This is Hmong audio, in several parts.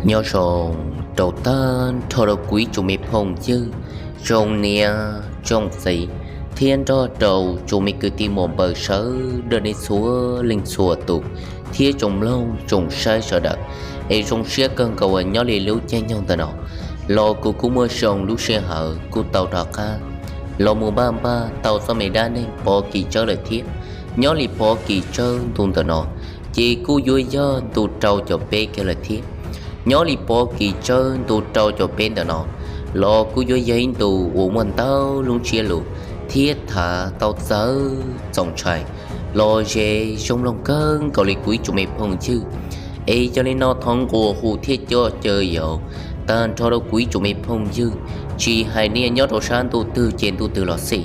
Nyob zoo rau tag nrho rau kuv ib tsoom me phooj ywg, tsoom niam tsoom txiv, thiab nrog rau tsoom me kwv tij muam npawg sawv daws nej txhua leej txhua tus, thiab tsoom mloog tsoom saib sawv daws. Es zoo siab kawg nkaus uas nyob li lub caij nyoog ntawm no los kuv kuj muaj zoo lub sij hawm kuj tau rov qab los mus npaj npaj tau txoj me dab neeg Pov Kis Tsawb lawm thiab. Nyob li Pov Kis Tsawb ntu ntawm no ces kuj yuav yog ntu rau caum peb kiag lawm thiab. Nyob li Pov Kis Tsawb ntu rau caum peb ntawm no los kuj yuav yog ib ntu uas muaj ntau lub ntsiab lus thiab tham tau txawv txaus ntshai los ze zoo mloog kawg nkaus li kuv ib tsoom me phooj ywg. Es yog li no thov nquas hu thiab coj caw yaum tag nrho rau kuv ib tsoom me phooj ywg, tsis hais nej nyob rau sab ntuj twg ces ntuj twg los xij,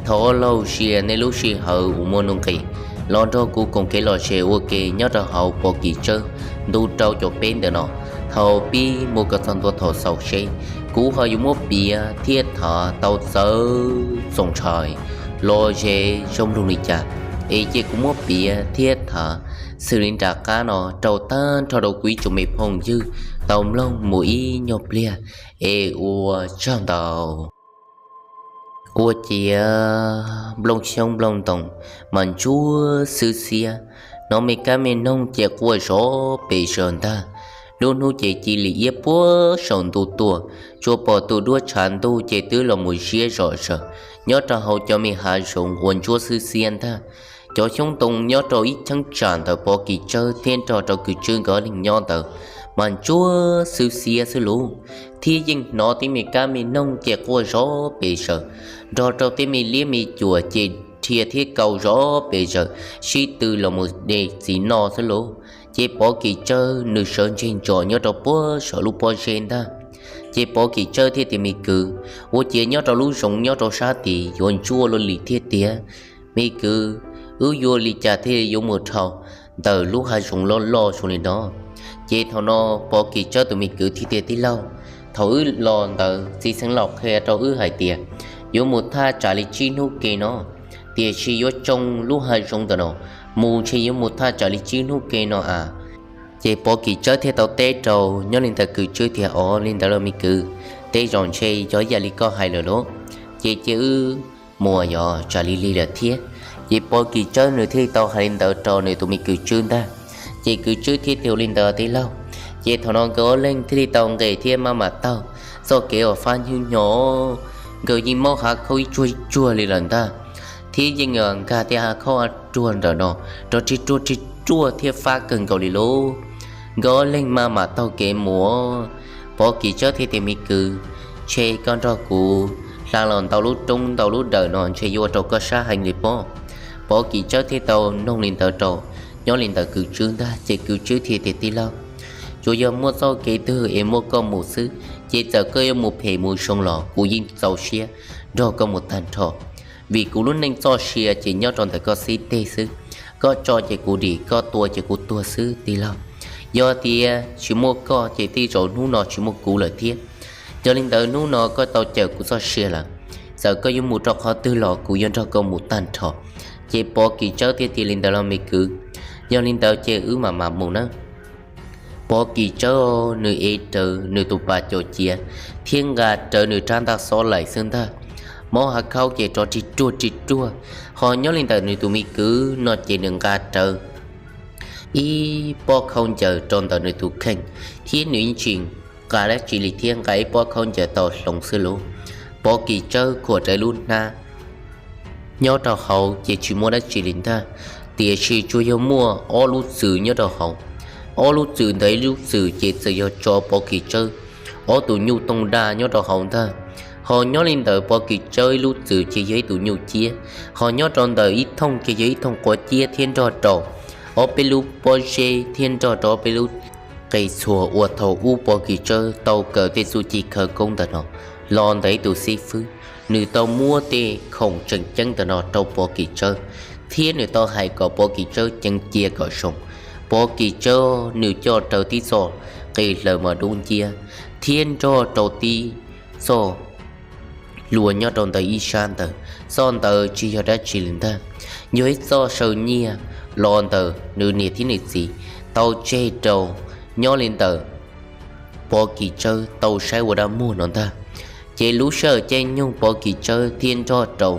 thov laug sia nej lub sij hawm uas muaj nuj nqis los nrog kuv koom kev lom zem ua ke nyob rau hauv Pov Kis Tsawb ntu rau caum peb ntawm no. Thaum pib mus kom txog ntua thaum xaus seb kuv ho yuav muab piav thiab tham tau txawv txaus ntshai los ze zoo mloog li cas. Es cia kuv muab piav thiab tham xws li nram qab no rau tag nrho rau kuv ib tsoom me phooj ywg tau mloog mus ib nyuag pliag, es ua tsaug ntau. Ua ciav nplooj xyoob nplooj ntoo mas ntsuab xwb xiab, hnov me kab me noog ces quaj zov pes zaws ntag. Lub hnub ces cia li iab puag saum ntuj tuaj, tsuas pom tus duab tshav ntuj ces twb los mus ziab zom zaws nyob rau hauv cov me hav zoov uas ntsuab xwb xiab ntag. Cov xyoob ntoo nyob rau ib cheeb tsam ntawm Pov Kis Tsawb thiab nrog rau Kwv Tswb nkawd ob leeg nyob ntawd mas ntsuab xwb xiab xwb lauj, thiab yeej hnov tib me kab me noog ces quaj zov pes zaws, nrog rau tej me liab me cuam ces rhia thiab kaus zov pes zaws, sib tw los mus de txiv noj xwb lauj. Ces Pov Kis Tsawb nws sawv ntseg ntsos nyob rau puag saum lub pob zeb ntag. Ces Pov Kis Tsawb thiaj tias, Me kwv, ua ciav nyob rau lub zoov nyob rau sab tid yuav ntsuab luaj li thiab tiag. Me kwv, wb yuav li cas thiaj yuav mus dhau ntawm lub hav zoov loj loj zoo li no? Ces thaum no Pov Kis Tsawb tus me kwv thiaj tias, Tij laug, thaum wb los ntawd txiv xeev laus qhia rau wb hais tias yuav mus thaj tsam li tsib hnub ke no, tiam sis yuav tsoo lub hav zoov ntawm no mus ntshe yuav mus thaj tsam li tsib hnub ke no a. Ces Pov Kis Tsawb thiaj tau teb rau nyob li ntawd Kwv Tswb tias, Ov, li ntawd los me kwv, tej zaum ntshe yog ib yam li koj hais lawm lauj. Ces cia wb mus, yog tsam li lig lawm thiab. Ces Pov Kis Tsawb nws thiaj tau hais li ntawd rau nws tus me Kwv Tswb ntag. Ces Kwv Tswb thiaj tias, Ua li ntawd tij laug. Ces thaum no nkawd ob leeg thiaj li tau nqes thiab maj mam taug txoj kev uas fab hnyo hnyo, nkawd yeej mob hav khaub ib tsuag tsuag li lawm ntag, thiab yeej nkag tej hav khaub ruag ntawm no rov rig ruaj rig ruaj thiab fab kawg nkaus li lauj. Nkawd ob leeg maj mam taug kev mus, Pov Kis Tsawb thiaj tias, Me kwv, ntshe koj nrog kuv hla los ntau lub roob ntau lub dawm no ntshe yuav ua rau koj sab heev li pob. Pov Kis Tsawb thiaj tau noog li ntawd rau nyob li ntawd Kwv Tswb ntag. Ces Kwv Tswb thiaj tias, Tij laug, tsuas yog muaj txoj kev twg es muaj koj mus xwb, ces txawm koj yuav mus phem mus zoo los kuv yeej txaus siab nrog koj mus tag nrho, vim kuv lub neej txoj sia ces nyob rau ntawm koj xib teg xwb. Koj tso ces kuv dim, koj tua ces kuv tuag xwb tij laug. Yog tias tsis muaj koj ces tej zaum hnub no tsis muaj kuv lawm thiab. Yog li ntawd hnub no koj tau cawm kuv txoj sia lawm, txawm koj yuav mus rau qhov twg los kuv yuav nrog koj mus tag nrho. Ces Pov Kis Tsawb thiaj tias, Li ntawd los me kwv, yog li ntawd ces wb mam mam mus nawb. Pov Kis Tsawb nws ev rawv nws tus pas caum ciav thiab nqa rawv nws rab ntaj xob laim xwb ntag. Mob hav khaub ces rov rig ruaj rig ruaj, ho nyob li ntawm nws tus me kwv no ces nws nqa rawv ib pob khaub ncaws rau ntawm nws tus kheej, thiab nws yeej tsis nqa dab tsi li thiab nqa ib pob khaub ncaws tau hloov xwb lauj. Pov Kis Tsawb khuam rawv lub hnab nyob rau hauv ces tsis muaj dab tsi li ntag, tiam sis tsuas yog muaj ob lub txwm nyob rau hauv. Ob lub txwm ntawd ib lub txwm ces txawm yog tso Pov Kis Tsawb ob tus nyuj tooj daj nyob rau hauv ntag. Ho nyob li ntawm Pov Kis Tsawb ib lub txwm ces yog ib tus nyuj ciab, ho nyob rau ntawm ib thooj ces yog ib thooj quav ciab thiab nrog rau ob peb lub pob zeb thiab nrog rau ob peb lub qe txhuas uas thaum ub Pov Kis Tsawb tau kawm tej txuj ci khawv koob ntawm no los ntawm ib tus xib fwb. Nws tau muab tej khoom tseem ceeb ntawm no rau Pov Kis Tsawb, thiab nws tau hais kom Pov Kis Tsawb ceev cia kom zoo. Pov Kis Tsawb nws coj raws tib txoj qe hlaws mas dub nciab, thiab nrog rau tib txoj hlua nyob rau ntawm ib sab ntawd. Txoj ntawd tsis yog dab tsi li ntag, yog ib txoj saw nyiaj los ntawm nws niam thiab nws txiv tau tseg rau nyob li ntawm Pov Kis Tsawb tau saib ua dab muag no ntag. Ces lub sij hawm caij nyoog Pov Kis Tsawb thiab nrog rau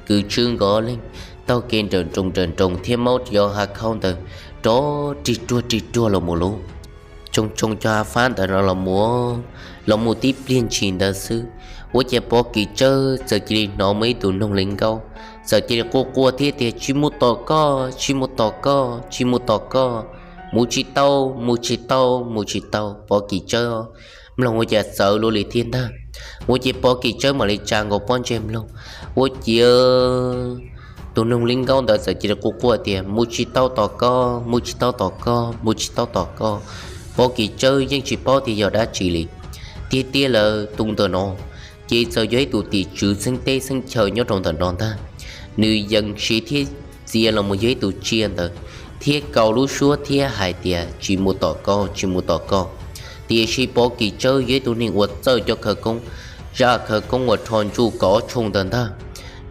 kwv Tswb nkawd ob leeg taug kev nrawm nroos nrawm nroos thiab maub cov hav khaub ntawd rov rig ruag rig ruag los mus lauj. Tsoo tsoo cov hav fab ntawd no los mus, los mus tib pliag ntshis ntawd xwb, ua ciav Pov Kis Tsawb txawm cia li hnov muaj ib tug noog li nkaub txawm cia li quaj quaj thiab tias, Tsis mus tos koj, tsis mus tos koj, tsis mus tos koj, mus tsis tau, mus tsis tau, mus tsis tau, Pov Kis Tsawb. Mloog ua cas txawv luaj li thiab ntag. Ua ciav Pov Kis Tsawb mam li tsa nkaus pob ntseg mloog, ua ciav tus noog li nkaub ntawd txawm cia li quaj quaj tias, Mus tsis tau tos koj, mus tsis tau tos koj, mus tsis tau tos koj. Pov Kis Tsawb yeej tsis paub tias yog dab tsi li. Tiag tiag lawm tus ntawm no ces txawm yog ib tus tim tswv xeeb teb xeeb chaw nyob rau ntawm no ntag. Nws yees siv thiab txia los mus yog ib tus tsiaj ntawd thiab kaus lub suab thiab hais tias, Tsis mus tos koj, tsis mus tos koj. Tiam sis Pov Kis Tsawb yog ib tug neeg uas txawj cov khawv koob, zaj khawv koob uas rho ntsuj kaum ob tshooj ntawd ntag.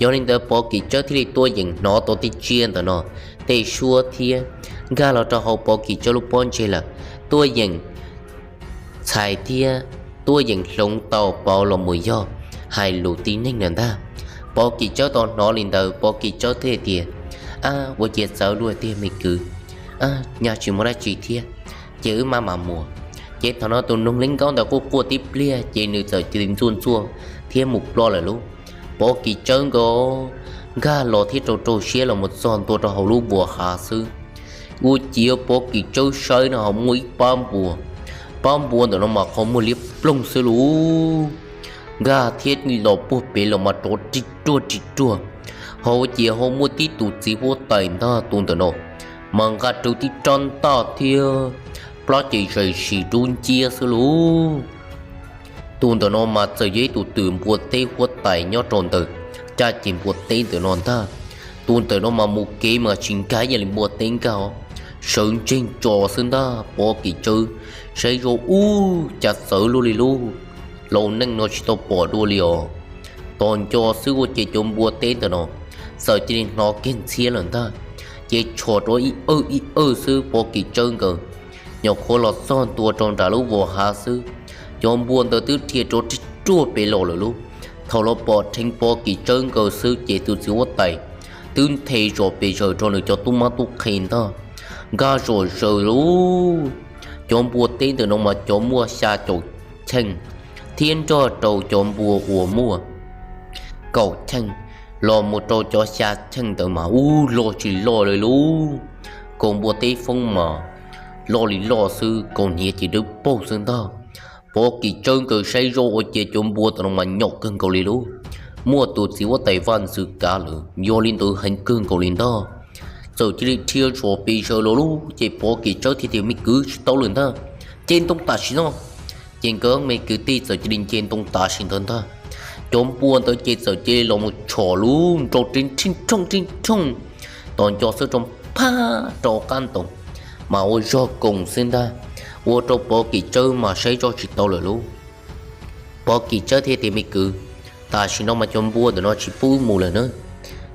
Yog li ntawd Pov Kis Tsawb thiaj li tuaj yeem hnov tau tej tsiaj ntawm no tej suab thiab nkag los rau hauv Pov Kis Tsawb lub pob ntseg lawm, tuaj yeem txhais thiab tuaj yeem hloov tau pauv los mus yog hais lus tib neeg lawm ntag. Pov Kis Tsawb tau hnov li ntawd Pov Kis Tsawb thiaj tias, Ab, ua ciav txawv luaj tiag me kwv, nyaj tsis muaj dab tsi thiab, ces wb maj mam mus. Ces thaum no tus noog li nkaub ntawd quaj quaj tib pliag ces nws txawm cia li ntxuaj ntxuaj thiab mus ploj lawm lauj. Pov Kis Tsawb nkawd nkag los thiab rau rau siab los mus txog ntua rau hauv lub vuas hav xwb, ua ciav Pov Kis Tsawb saib no ho muaj ib pab npua. Pab npua ntawm no mas qhov muag liab ploog xwb lauj, nkag thiab los puag pem los mas rov rig ruag rig ruag. Ho ua ciav ho muaj tib tus txiv huab tais ntag, tus ntawm no mas nqa rau tib rab ntaj thiab plab ces zais sis dub nciab xwb lauj. Tus ntawm no mas txawm yog ib tus twm npua teb huab tais nyob rau ntawm caj ces npua teb ntawm no ntag. Tus ntawm no mas mus kev mas tsis nkag ib yam li npua teb nkag os, sawv ntseg tso xwb ntag. Pov Kis Tsawb saib zoj ub, cas txawv luaj li lauj, laus neej no tsis tau pom dua li os. Tos nco xwb ua ces cov npua teb ntawm no txawm cia li hnov kiag ntxhiab lawm ntag, ces tshom rau ib awj ib awj xwb Pov Kis Tsawb nkawd nyuam qhuav los txog ntua rau nram lub vuas hav xwb, cov npua ntawd twb dhia rov rig ruaj pem los lawm lauj. Thaum los pom dheev Pov Kis Tsawb nkawd xwb ces tus txiv huab tais twb nthe zos pes zaws rau nws cov tub mab tub qhe ntag, nkag zom zaws lauj. Cov npua teb ntawm no mas cov muaj xya caum cheej thiab nrog rau cov npua uas muaj kaum cheej los mus rau cov xya cheej ntawd mas ub loj tsis loj li lauj. Kaus npua teb foob mas loj li loj xwb, kaus hniav ces dawb paug xwb ntag. Pov Kis Tsawb nkawd saib zoj ua ces cov npua ntawm no mas nyaum kawg nkaus li lauj, muaj tus txiv huab tais vaj ntxwv kav lawm, yog li ntawd heev kawg nkaus li ntag. Txawm cia li dhia zom pes zaws los lauj, ces Pov Kis Tsawb thiaj tias, Me kwv, tsis tau lawm ntag, nce ntoo tam sim no. Ces nkawd me kwv tij txawm cia li nce ntoo tam sim ntawd ntag. Cov npua ntawd ces txawm cia li los mus tshom lub nrau rib nrhib nrhooj rib nrhooj, tos nco xwb rau phaj rau qab ntoo mas ua zog koos xwb ntag, ua rau Pov Kis Tsawb mas saib zoj tsis tau lawm lauj. Pov Kis Tsawb thiaj tias, Me kwv, tam sim no mas cov npua ntawm no tsis pub wb mus lawm na.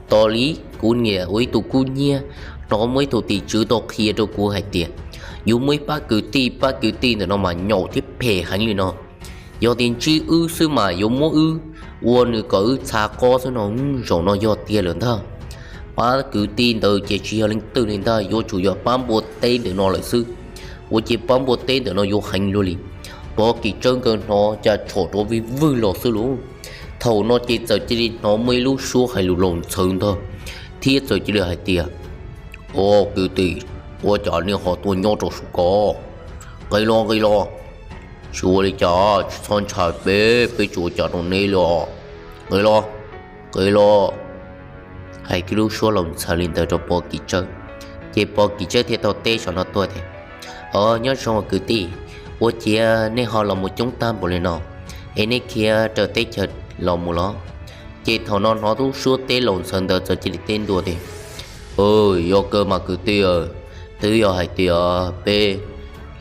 Tos li kuv niam ua ib tug kub hnyiab, hnov muaj ib tug tim tswv tau qhia rau kuv hais tias yuav muaj ib pab kwv tij, pab kwv tij ntawm no mas nyaum thiab phem heev li no. Yog tias ntsib wb xwb mas yuav muab wb ua nws kom wb txha qob xwb no. Zaum no yog tiag lawm ntag. Pab kwv tij ntawd ces tsis yog leej twg li ntag, yuav tsum yog pab npua teb ntawm no lawm xwb. Ua ces pab npua teb ntawm no yuav heev luaj li. Pov Kis Tsawb nkawd hnov cas tshom rov vij vwg los xwb lauj. Thaum no ces txawm cia li hnov muaj ib lub suab hais lus laus ntxhawv ntag, thiab txawm cia li hais tias, O kwv tij, ua cas nej ho tuaj nyob rau saum ko? Nqis los, nqis los. Tsis ua li cas, tsis txhob ntshai peb, peb tsis ua cas rau neb li os. Nqis los, nqis los. Hais kiag lub suab laus ntxhawv li ntawd rau Pov Kis Tsawb, ces Pov Kis Tsawb thiaj tau teb saum no tuaj tias, O, nyob zoo kwv tij, ua ciav nej ho los mus coob tag npaum li no, es nej khiav raws teb chaws los mus los? Ces thaum no hnov lub suab teb laus ntxhawv ntawd txawm cia li teb ntua tias, Yog kawg mas kwv tij, twb yog hais tias peb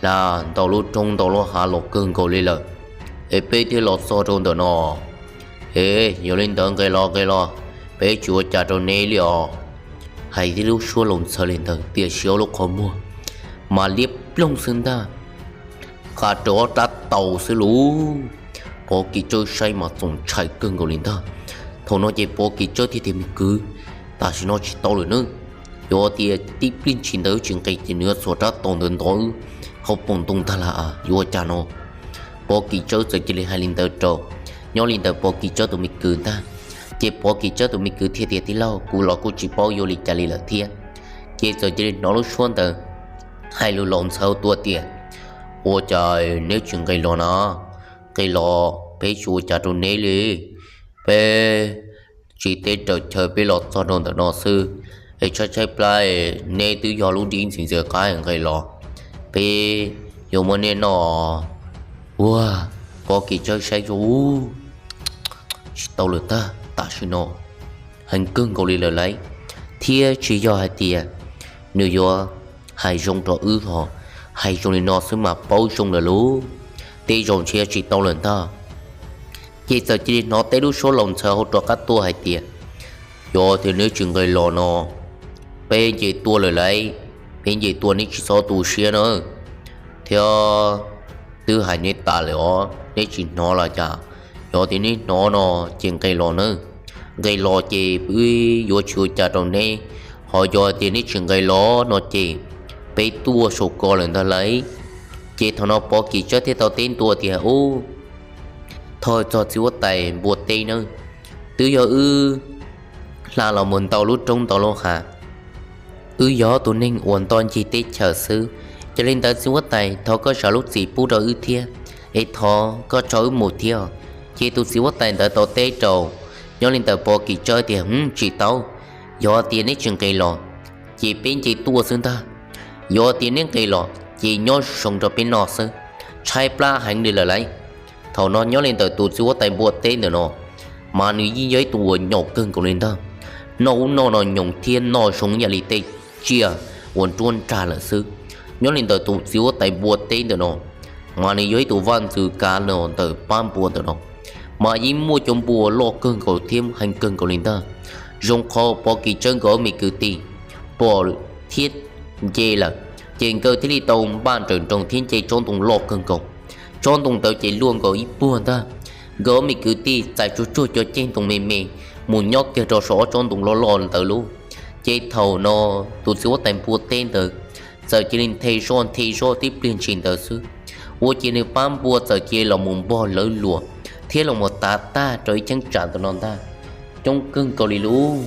hla ntau lub roob ntau lub hav los kawg nkaus li lawm, es peb thiaj los txog rau ntawm no. Es yog li ntawd nqis los, nqis los, peb tsis ua cas rau neb li os. Hais tias lub suab laus ntxhawv li ntawd tiam sis ob lub qhov muag mas liab ploog xwb ntag. nqa rawv ob rab taus xwb lauj. Pov Kis Tsawb saib mas txaus ntshai kawg nkaus li ntag. Thaum no ces Pov Kis Tsawb thiaj tias, Me kwv, tam sim no tsis tau lawm nawb. Yog tias tib pliag ntshis ntawd tsis nqis ces nws yuav txhuam rab taus ntawd ntov wb hauv paus ntoo ntag lauj, yuav ua cas no? Pov Kis Tsawb txawm cia li hais li ntawd rau nyob li ntawm Pov Kis Tsawb tus me kwv ntag. Ces Pov Kis Tsawb tus me kwv thiaj tias, Tij laug, kuv los kuj tsis paub yuav li cas li lawm thiab. Ces txawm cia li hnov lub suab ntawd hais lus laus ntxhawv tuaj tias, Ua cas neb tsis nqis los na? Nqis los peb tsis ua cas rau neb li. Peb tsis teb raws chaw peb los txog rau ntawm no xwb, es tshaib tshaib plab, neb twb yog lub dib ntxim ntxim qab nqis los, peb yuav muab neb noj. Ua, Pov Kis Tsawb saib zoj, tsis tau lawm ntag, tam sim no heev kawg nkaus li lawm lauj, thiab tsis yog hais tias nws yuav hais zoo rau wb ho, hais zoo li no xwb mas paub zoo lawm lauj, tej zaum ntshe tsis tau lawm ntag. Ces txawm cia li hnov teb lub suab laus ntxhawv hauv rov qab tuaj hais tias, Yog tias neb tsis nqis los no, peb nce tuaj lawm lauj, peb nce tuaj neb tsis txhob tu siab na. Thiab twb hais neb tas lawm os, neb tsis hnov los cas? Yog tias neb hnov no ces nqis los na, nqis los ces wb yuav tsis ua cas rau neb, ho yog tias neb tsis nqis los no ces peb tuaj saum ko lawm ntag lauj. Ces thaum no Pov Kis Tsawb thiaj tau teb ntua tias, Ub, thov txog txiv huab tais npua teb nawb, twb yog wb hla los mus ntau lub roob ntau lub hav, wb yog tus neeg uas nto ncig teb chaws xwb. Yog li ntawd txiv huab tais, thov koj zam lub txim pub rau wb thiab, es thov koj tso wb mus thiab. Ces tus txiv huab tais ntawd tau teb rau nyob li ntawm Pov Kis Tsawb tias, Tsis tau, yog tias neb tsis nqis los ces peb nce tuaj xwb ntag. Yog tias neb nqis los ces nyob zoo rau peb noj xwb, tshaib plab heev li lawm lauj. Thaum no nyob li ntawm tus txiv huab tais npua teb ntawm no, mas nws yeej yog ib tug uas nyaum kawg nkaus li ntag, noj ub noj no nyaum thiab noj zoo yam li tej tsiaj uas nruab nrag lawm xwb. Nyob li ntawm tus txiv huab tais npua teb ntawm no, mas nws yog ib tug vaj ntxwv kav los ntawm pab npua ntawm no, mas yeej muaj cov npua loj kawg nkaus thiab heev kawg nkaus li ntag. Zoo qhov Pov Kis Tsawb nkawd ob me kwv tij pom thiab nce lawm, ces nkawd thiaj li tau npaj nrawm nroos thiab nce tsob ntoo loj kawg nkaus. Tsob ntoo ntawd ces luaj nkaus ib puag ntag. Nkawd ob me kwv tij txais tsuag tsuag cov ceg ntoo me me mus nyob kiag rau saum ob tsob ntoo loj loj ntawd lauj. Ces thaum no tus txiv huab tais npua teb ntawd txawm cia li nthe zoj nthe zoj tib pliag ntshis ntawd xwb, ua ciav nws pab npua txawm cia li los mus npog lawv luas thiab los mus tav tag rau ib cheeb tsam ntawm no ntag. Coob kawg nkaus li lauj.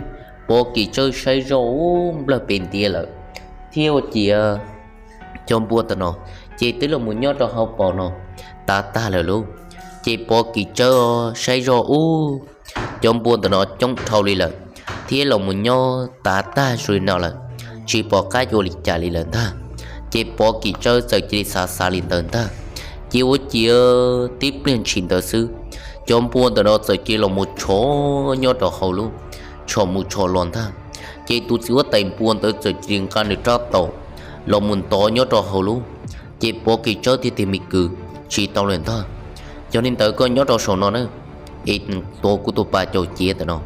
Pov Kis Tsawb saib zoj ub nplawg pes ntiav lawm, thiab ua ciav cov npua ntawm no ces twb los mus nyob rau hauv paus no tav tag lawm lauj. Ces Pov Kis Tsawb saib zoj ub, cov npua ntawm no coob dhau li lawm, thiab los mus nyob tav tag zoo li no lawm, tsis pom qab yuav ua li cas li lawm ntag. Ces Pov Kis Tsawb txawm cia li xav xav li ntawd ntag, ces ua ciav tib pliag ntshis ntawd xwb, cov npua ntawm no txawm cia li los mus tshov nyob rau hauv lauj, tshov mus tshov los ntag. Ces tus txiv huab tais npua ntawd txawm cia li nqa nws rab taus los mus ntov nyob rau hauv lauj. Ces Pov Kis Tsawb thiaj tias, Me kwv, tsis tau lawm ntag, yog li ntawd koj nyob rau saum no na, es tuav kuv tus pas caum ciav ntawm no,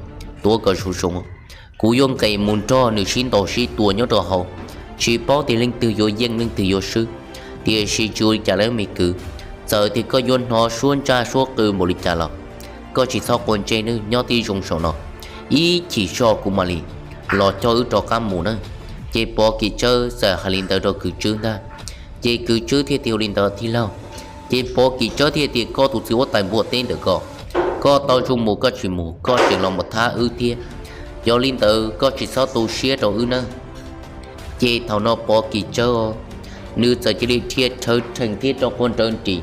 tuav kom zoo zoo. Kuv yuav nqes mus nrog nws sib ntaus sib tua nyob rau hauv, tsis paub tias leej twg yuav yeej leej twg yuav swb. Tiam sis tsis ua li cas lawm me kwv, txawm tias koj yuav hnov suab ntsaj suab qw npaum li cas los koj tsis txhob quav ntsej nawb, nyob tib zoo saum no, ib chim zog kuv mam li los coj wb rov qab mus na. Ces Pov Kis Tsawb txawm hais li ntawd rau kwv Tswb ntag. Ces kwv Tswb thiaj tias, Ua li ntawd tij laug. Ces Pov Kis Tsawb thiaj tias, Koj tus txiv huab tais npua teb ntawm ko, koj tau zoo mus koj tsis mus koj tseem los mus thab wb thiab. Yog li ntawd koj tsis txhob tu siab rau wb nawb. Ces thaum no Pov Kis Tsawb nws txawm cia li dhia rhawv rhees thiab rau quaj nrawv nris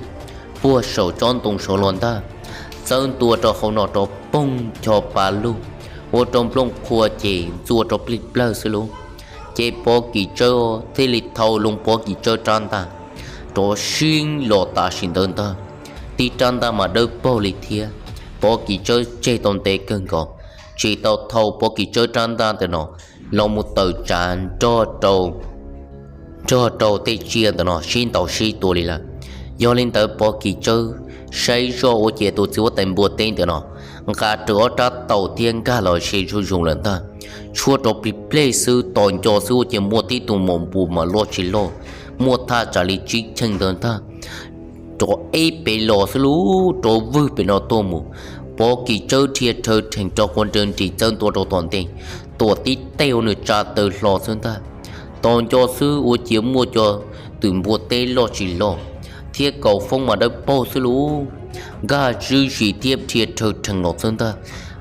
puag saum tsob ntoo saud los ntag, txawb ntua rau hauv no rau poog cho pa lug, ua rau nplooj qhuav ces ntxua rau plig plawg xwb lauj. Ces Pov Kis Tsawb thiaj li thau loo Pov Kis Tsawb rab ntaj rov sib los tam sim ntawd ntag. Tib rab ntaj mas dawb paug li thiab, Pov Kis Tsawb tseg tau ntev kawg nkaus, tsis tau thau Pov Kis Tsawb rab ntaj ntawm no los mus tawm tsav nrog rau tej tsiaj ntawm no sib ntaus sib tua li lawm. Yog li ntawd Pov Kis Tsawb saib zoj ua ciav tus txiv huab tais npua teb ntawm no nqa rawv ob rab taus thiab nkag los ze zuj zus lawm ntag. Tshuab rau plig plej xwb, tos nco xwb ua ciav muaj tib tug maum npua mas loj tsis loj, muaj thaj tsam li tsib cheej ntawd ntag, rov eb pem los xwb lub, rov vwg pem no tuaj mus. Pov Kis Tsawb dhia rhawv rhees rov quav nrawv nris txawb ntua rau tom ntej, tuam tib teg ua nws tsa taw hlo xwb ntag. Tos nco xwb ua ciav muaj cov twm npua teb loj tsis loj thiab kaus foob mas dawb paug xwb lub, nkag zwb zis thiab dhia rhawv rhees los xwb ntag.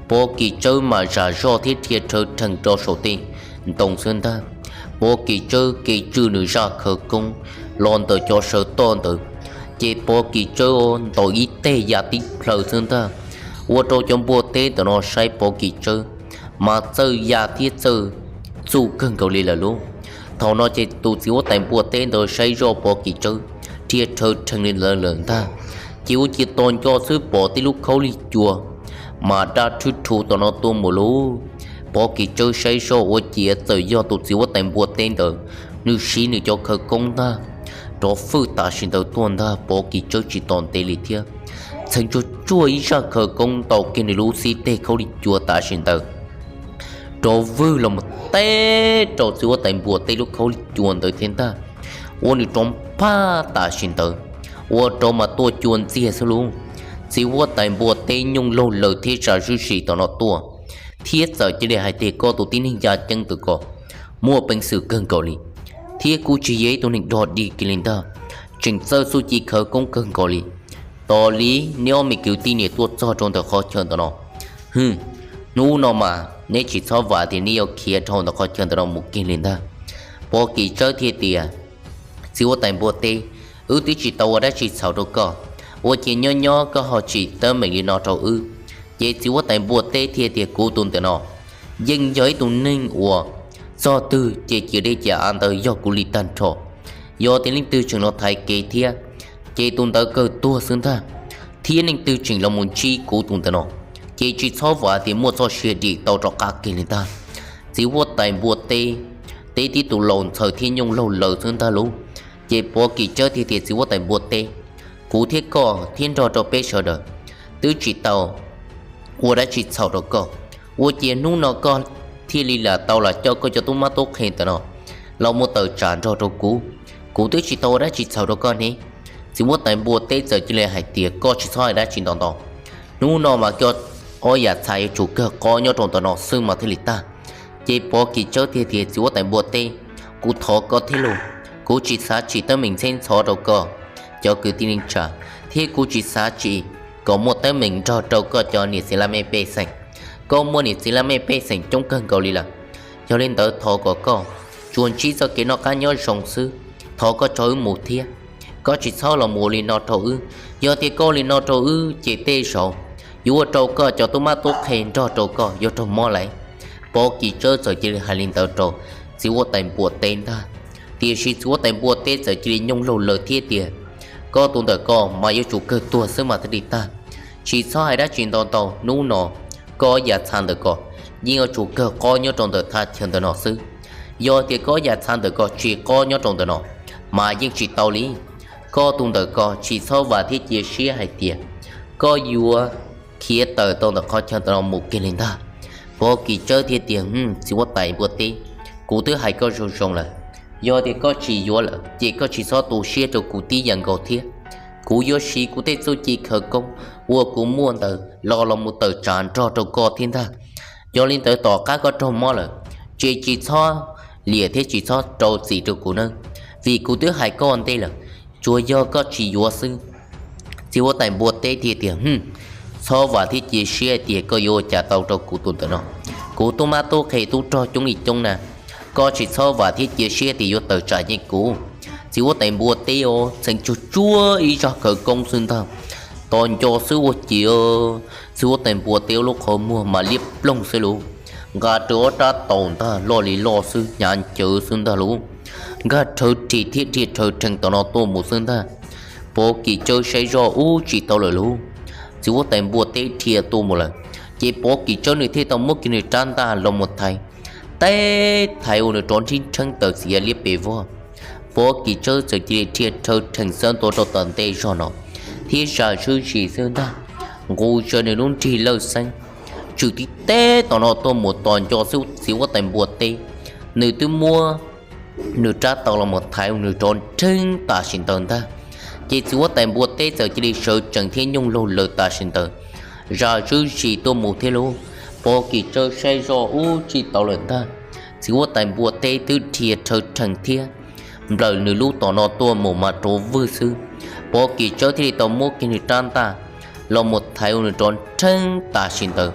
Pov Kis Tsawb mas zam zoj thiab dhia rhawv rhees rau saum tej ntoo xwb ntag. Pov Kis Tsawb kev tswj nws zaj khawv koob los ntawm cov sawv toj ntawd, ces Pov Kis Tsawb ntaus ib teg ya tib plhaw xwb ntag, ua rau cov npua teb ntawm no saib Pov Kis Tsawb mas txawj ya thiab txawj txuj kawg nkaus li lawm lub. Thaum no ces tus txiv huab tais npua teb ntawd saib zoj Pov Kis Tsawb dhia rhawv rhees li ntawd lawm ntag, ces ua ciav tos nco xwb pom tej lub khaub lig cua mas dab rhwb rhu tom no tuaj mus lub. Pov Kis Tsawb saib zoj ua ciav txawm yog tus txiv huab tais npua teb ntawd nws siv nws cov khawv koob ntag, rov fwj tam sim ntawd tuaj ntag. Pov Kis Tsawb tsis tos ntev li thiab, txheev tsuag tsuag ib zaj khawv koob ntaus kiag nws lub xib teg khaub lig cua tam sim ntawd rov vwg los mus teb rau txiv huab tais npua teb lub khaub lig cua ntawd thiab ntag, ua nws rov phaj tam sim ntawd, ua rau mas tuaj cua ntxiag xwb lub. Txiv huab tais npua teb nyooj laug laws thiab zam zwb zis tom no tuaj, thiab txawm cia li hais tias koj tus tib neeg ya ceeb ntawm ko muaj peev xwm kawg nkaus li, thiab kuj tsis yog ib tug neeg dog dig kiag li ntag, tseem txawj txuj ci khawv koob kawg nkaus li. Tos li neb ob me kwv tij niam tuaj txog rau ntawm qhov chaw ntawm no, hwm, hnub no mas neb tsis txhob vam tias neb yuav khiav dhau ntawm qhov chaw ntawm no mus kiag li ntag. Pov Kis Tsawb thiaj tias, txiv huab tais npua teb, wb twb tsis tau ua dab tsi txhaum rau koj, ua ciav nyob nyob koj ho tsim teeb meem li no rau wb. Ces txiv huab tais npua teb thiaj tias, kuv tus ntawm no yeej yog ib tug neeg uas txog twg ces cia dej cia av ntawd yog kuv li tag nrho. Yog tias leej twg tseem los thaiv kev thiab, ces tus ntawd kawg tuag xwb ntag. Thiab leej twg tseem los mus ntsib kuv tus ntawm no, ces tsis txhob vam tias muaj txoj sia dim tau rov qab kiag li ntag. Txiv huab tais npua teb teb tib tug laus ntxhaws thiab nyooj laug laws xwb ntag lub. Ces Pov Kis Tsawb thiaj tias, txiv huab tais npua teb, kuv thiab koj thiab nrog rau peb sawv daws twb tsis tau ua dab tsi txhaum rau koj, ua ciav hnub no koj thiaj li lam tau lam coj koj cov tub mab tub qhe ntawm no los mus tawm tsam nrog rau kuv. Kuv twb tsis tau ua dab tsi txhaum rau koj ne. Txiv huab tais npua teb txawm cia li hais tias, koj tsis txhob hais dab tsi ntau ntau, hnub no mas koj ob yam txha yuav tsum kawg qob nyob rau ntawm no xwb mas thiaj li tag. Ces Pov Kis Tsawb thiaj tias, txiv huab tais npua teb, kuv thov koj thiab lauj, kuv tsis xav tsim teeb meem ntxheb ntxhov rau koj cov kwv tij neej tsa, thiab kuv tsis xav tsim kom muaj teeb meem nrog rau koj cov niam txiv laj mej pej xeem. Koj muaj niam txiv laj mej pej xeem coob kawg nkaus li lawm. Yog li ntawd thov kom koj tsuas ntsib txoj kev noj qab nyob zoo xwb, thov koj tso wb mus thiab. Koj tsis txhob los mus ua li no rau wb. Yog tias koj ua li no rau wb ces tej zaum yuav ua rau koj cov tub mab tub qhe nrog rau koj yuav raug mob lawm. Pov Kis Tsawb txawm cia li hais li ntawd rau txiv huab tais npua teb ntag. Tiam sis txiv huab tais npua teb txawm cia li nyooj laug laws thiab tias, koj tus ntawm ko mas yuav tsum kawg tuag xwb mas thiaj li tag. Tsis txhob hais dab tsi ntau ntau, hnub no koj yam txha ntawm ko yeej yuav tsum kawg qob nyob rau ntawm thaj chaw ntawm no xwb. Yog tias koj yam txha ntawm ko tsis qob nyob rau ntawm no mas yeej tsis tau li. Koj tus ntawm ko tsis txhob vam thiab cia siab hais tias koj yuav khiav tawm tau ntawm qhov chaw ntawm no mus kiag li ntag. Pov Kis Tsawb thiaj tias, txiv huab tais npua teb, kuv twb hais koj zoo zoo lawm. Yog tias koj tsis yuav lawm ces koj tsis txhob tu siab rau kuv tib yam nkaus thiab. Kuv yuav siv kuv tej txuj ci khawv koob uas kuv muaj ntawd los los mus tawm tsam nrog rau koj thiab ntag. Yog li ntawd tom qab koj raug mob lawm, ces tsis txhob liam thiab tsis txhob rau txim rau kuv nawb, vim kuv twb hais koj ntej lawm, tsuas yog koj tsis yuav xwb. Txiv huab tais npua teb thiaj tias, txhob vam thiab cia siab hais tias koj yuav ua cas tau rau kuv tus ntawm no. Kuv tub mab tub qhe tub rog coob li coob na, koj tsis txhob vam thiab cia siab tias yuav tawm tsam yeej kuv. Txiv huab tais npua teb os txheev tsuag tsuag ib zaj khawv koob xwb ntag, tos nco xwb ua ciav txiv huab tais npua teb lub qhov muag mas liab ploog xwb lauj. Nqa rau ob rab taus ntag loj li loj xwb hnyav ncawv xwb ntag lauj. Nkag rhawv ris thiab dhia rhawv rhees tom no tuaj mus xwb ntag. Pov Kis Tsawb saib zoj ub tsis tau lawm lauj, txiv huab tais npua teb dhia tuaj mus lawm. Ces Pov Kis Tsawb nws thiaj tau muab kiag nws rab ntaj los mus thaiv, teb thaiv ua nws rov nrhib nrheeb tawm txiv liab pes vog. Pov Kis Tsawb txawm cia li dhia rhawv rhees txawb ntua rau tom ntej zog no thiab zam zwb zis xwb ntag, nqus zaws nws lub nrig lawj xeeb tswm tib teb tom no tuaj mus tos nco xwb txiv huab tais npua teb, nws twb muab nws rab taus los mus thaiv nws rov nrheeb tam sim ntawd ntag. Ces txiv huab tais npua teb txawm cia li sawv tsees thiab nyooj laug lawm tam sim ntawd, zam zuj zus tuaj mus thiab lauj. Pov Kis Tsawb saib zoj ub tsis tau lawm ntag, txiv huab tais npua teb twb dhia rhawv rhees thiab nplawm nws lub tom no tuaj mus mas rov vwg xwb. Pov Kis Tsawb thiaj li tau muab kiag nws rab ntaj los mus thaiv ua nws rov rheeb tam sim ntawd,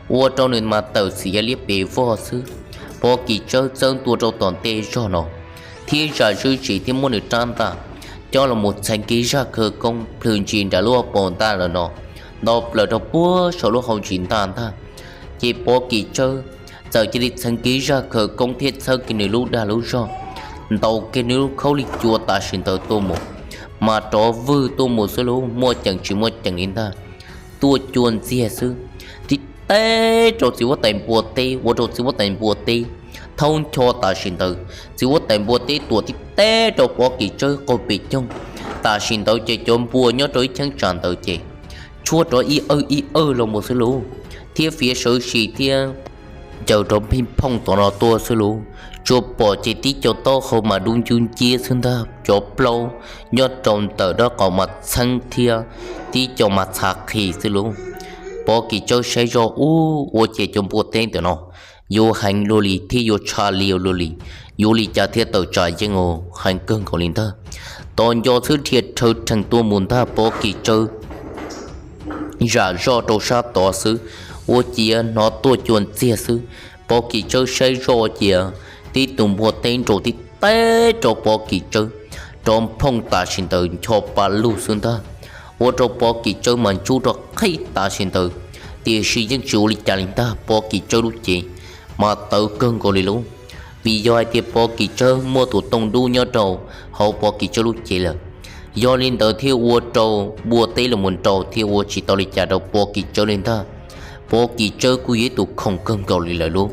ua rau nws mas tawm xiv yav liab pes vog xwb. Pov Kis Tsawb txawb ntua rau tom ntej zog no thiab zam zuj zus thiab muab nws rab ntaj coj los mus txheev kiag zaj khawv koob plhws ntsis nram lub hauv paus ntaj lawm no, nto plaws rau puag saum lub hauv ntsis ntaj ntag. Ces Pov Kis Tsawb txawm cia li txheev kiag zaj khawv koob thiab txhawb kiag nws lub dag lub zog, ntaus kiag nws lub khaub lig cua tam sim ntawd tuaj mus, mas rov vwg tuaj mus xwb lauj, muaj ceem tsis muaj ceem li ntag. Tuaj cua ntxiag xwb, tib teb rau txiv huab tais npua teb, ua rau txiv huab tais npua teb thaub ncho tam sim ntawd. Txiv huab tais npua teb tuam tib teb rau Pov Kis Tsawb qaug pes coog, tam sim ntawd ces cov npua nyob rau ib cheeb tsam ntawd ces tshuab rov ib awj ib awj los mus xwb lauj, thiab fiav sawv sis thiab ncaws rov phij phooj tom no tuaj xwb lauj. Tsuas pom ces tib co taub hau mas dub ncwb nciab xwb ntag, cov plaub nyob rau ntawm dab qaum mas txheeb thiab tib co mas txhav qhi xwb lauj. Pov Kis Tsawb saib zoj ub, ua cas cov npua teb ntawm no yuav heev luaj li thiab yuav tshaj li luaj li, yuav li cas thiaj tawm tsam yeej heev kawg nkaus li ntag. Tos nco xwb dhia rhawv rhees tuaj mus ntag, Pov Kis Tsawb zam zoj rau sab tod xwb, ua ciav hnov tuaj cua ntxiag xwb. Pov Kis Tsawb saib zoj cia tib tug npua teb nraus tib teb rau Pov Kis Tsawb, rov phooj tam sim ntawd ncho pa lug xwb ntag, ua rau Pov Kis Tsawb mas ntsub rov qhib tam sim ntawd. Tiam sis yeej tsis ua li cas li ntag, Pov Kis Tsawb lub cev mas tawv kawg nkaus li lauj, vim yog hais tias Pov Kis Tsawb muaj tus tooj dub nyob rau hauv Pov Kis Tsawb lub cev lawm. Yog li ntawd thiaj ua rau npua teb los mus nraus thiab ua tsis tau li cas rau Pov Kis Tsawb li ntag. Pov Kis Tsawb kuj yog ib tus khoom kawg nkaus li lawm lauj.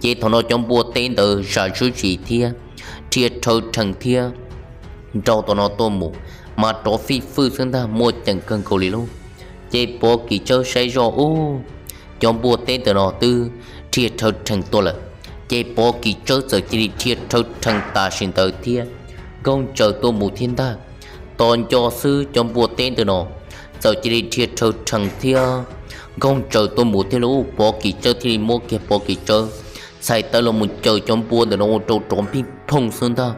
Ces thaum no cov npua teb ntawd zam zuj zus thiab dhia rhawv rhees thiab nraus tom no tuaj mus, mas rov fij fwj xwb ntag, muaj ceem kawg nkaus li lauj. Ces Pov Kis Tsawb saib zoj ub, cov npua teb ntawm no twb dhia rhawv rhees tuaj lawm. Ces Pov Kis Tsawb txawm cia li dhia rhawv rhees tam sim ntawd thiab nkaug ntsaws tuaj mus thiab ntag. Tos nco xwb cov npua teb ntawm no txawm cia li dhia rhawv rhees thiab nkaug ntsaws tuaj mus thiab lauj, Pov Kis Tsawb thiaj li muab kiag Pov Kis Tsawb txhais taw los mus caws cov npua ntawm no ua rau rov phij phooj xwb ntag,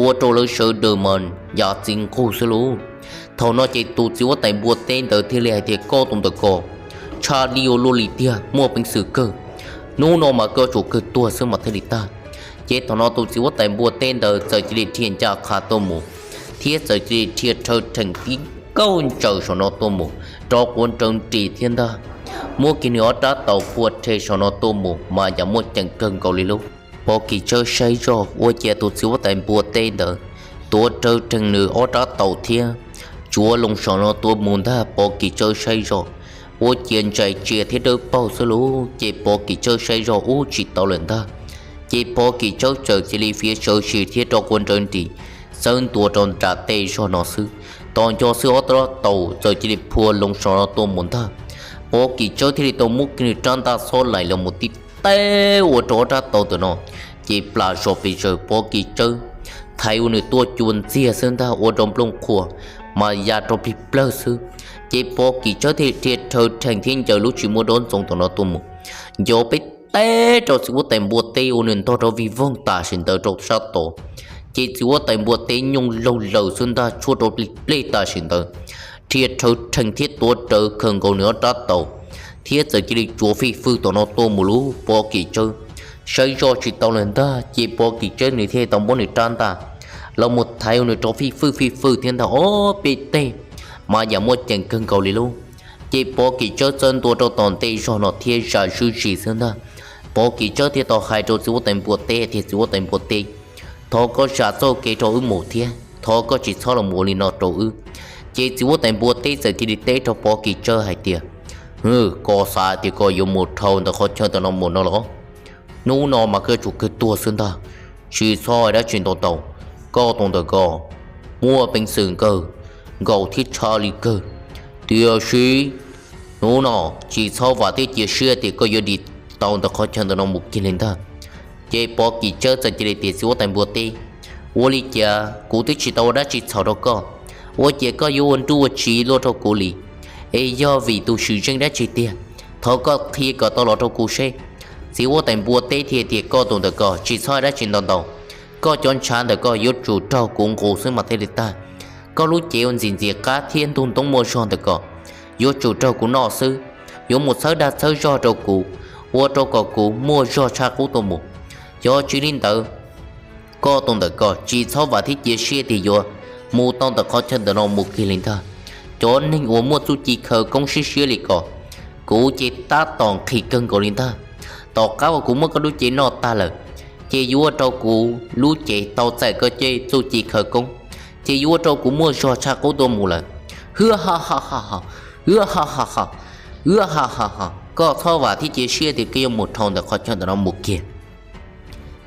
ua rau lawv sawv daws mas yav txiv nqug xwb lauj. Thaum no ces tus txiv huab tais npua teb ntawd thiaj li hais tias, koj tus ntawm ko tshaj li ua luaj li tiag, muaj peev xwm kawg, hnub no mas koj yuav tsum kawg tuag xwb mas thiaj li tag. Ces thaum no tus txiv huab tais npua teb ntawd txawm cia li dhia ncaj qha tuaj mus thiab txawm cia li dhia rhawv rhees tib nkaug ntsaws saum no tuaj mus rau quav nrawv nris thiab ntag, muab kiag nws ob rab taus phua rhe saum no tuaj mus mas yam muaj ceem kawg nkaus li lauj. Pov Kis Tsawb saib zoj ua ciav tus txiv huab tais npua teb ntawd tuav rawv rhees nws ob rab taus thiab tsuav loo saum no tuaj mus ntag, Pov Kis Tsawb saib zoj ua ciav ntsais tsia thiab dawb paug xwb lauj. Ces Pov Kis Tsawb saib zoj ub tsis tau lawm ntag, ces Pov Kis Tsawb txawm cia li fiav sawv sis thiab rov quav nrawv nris txawb ntua rau nram tej zog no xwb. Tos nco xwb ob rab taus txawm cia li phua loo saum no tuaj mus ntag, Pov Kis Tsawb thiaj li tau muab kiag nws rab ntaj xob laim los mus tib teb ua rau ob rab taus ntawm no ces plam zom pes zaws, Pov Kis Tsawb thaiv ua nws tuaj cua ntxiag xwb ntag, ua rau nplooj qhuav mas ya rau plig plawg xwb. Ces Pov Kis Tsawb thiaj li dhia rhawv rhees thiab ncaws lub tsis muaj dob ntxoov tom no tuaj mus, nco peb teb rau txiv huab tais npua teb ua nws ntog rau vij voog tam sim ntawd rau sab tod. Ces txiv huab tais npua teb nyooj laug lawm xwb ntag, tshuab rau plig plej tam sim ntawd, dhia rhawv rhees thiab tuav rawv khaws nkaus nws ob rab taus thiab txawm cia li tsuav fij fwj tom no tuaj mus lauj. Pov Kis Tsawb saib zoj tsis tau lawm ntag, ces Pov Kis Tsawb nws thiaj tau muab nws rab ntaj los mus thaiv ua nws rov fij fwj fij fwj thiab ntag, ob peb teg mas yam muaj ceem kawg nkaus li lauj. Ces Pov Kis Tsawb txawb ntua rau tom ntej zog no thiab zam zuj zus xwb ntag. Pov Kis Tsawb thiaj tau hais rau txiv huab tais npua teb tias, txiv huab tais npua teb, thov koj zam txoj kev rau wb mus thiab thov koj tsis txhob los ua li no rau wb. Ces txiv huab tais npua teb txawm cia li teb rau Pov Kis Tsawb hais tias, hwm, koj xav tias koj yuav mus dhau ntawm qhov chaw ntawm no mus no los? Hnub no mas koj yuav tsum kawg tuag xwb ntag, tsis txhob hais dab tsi ntau ntau. Koj tus ntawm ko muaj peev xwm kawg nkaus thiab tshaj li kawg, tiam sis hnub no tsis txhob vam thiab cia siab tias koj yuav dim tau ntawm qhov chaw ntawm no mus kiag li ntag. Ces Pov Kis Tsawb txawm cia li tias, txiv huab tais npua teb, ua li cas kuv twb tsis tau ua dab tsi txhaum rau koj, Ua cas koj yuav ua nruj ua tsiv luaj rau kuv li? Es yog vim tus swm zeej dab tsi tiag? Thov koj qhia kom tau los rau kuv seb. Txiv huab tais npua teb thiaj tias, koj tus ntawm ko tsis txhob dab tsi ntau ntau. Koj cov ntshav ntawm ko yuav tsum raug kuv nqus xwb mas thiaj li tag. Koj lub cev ua ntxim ntxim qab thiab ntug ntoob muaj zog ntawm ko yuav tsum raug kuv noj xwb. Yuav mus txhawb dag txhawb zog rau kuv, ua rau kom kuv muaj zog tshaj qub tuaj mus. Yog tsis li ntawd, koj tus ntawm ko tsis txhob vam thiab cia siab tias yuav mus tau ntawm qhov chaw ntawm no mus kiag li ntag. Cov neeg uas muaj txuj ci khawv koob siab siab li ko, kuv ces tab tom nqhis kawg nkaus li ntag. Tom qab uas kuv muab koj lub cev noj tag lawm, ces yuav ua rau kuv lub cev tau txais koj tej txuj ci khawv koob, ces yuav ua rau kuv muaj zog tshaj qub tuaj mus lawm. Hwb ha ha ha ha, hwb ha ha ha, hwb ha ha ha, koj txhob vam thiab cia siab tias koj yuav mus dhau ntawm qhov chaw ntawm no mus kiag.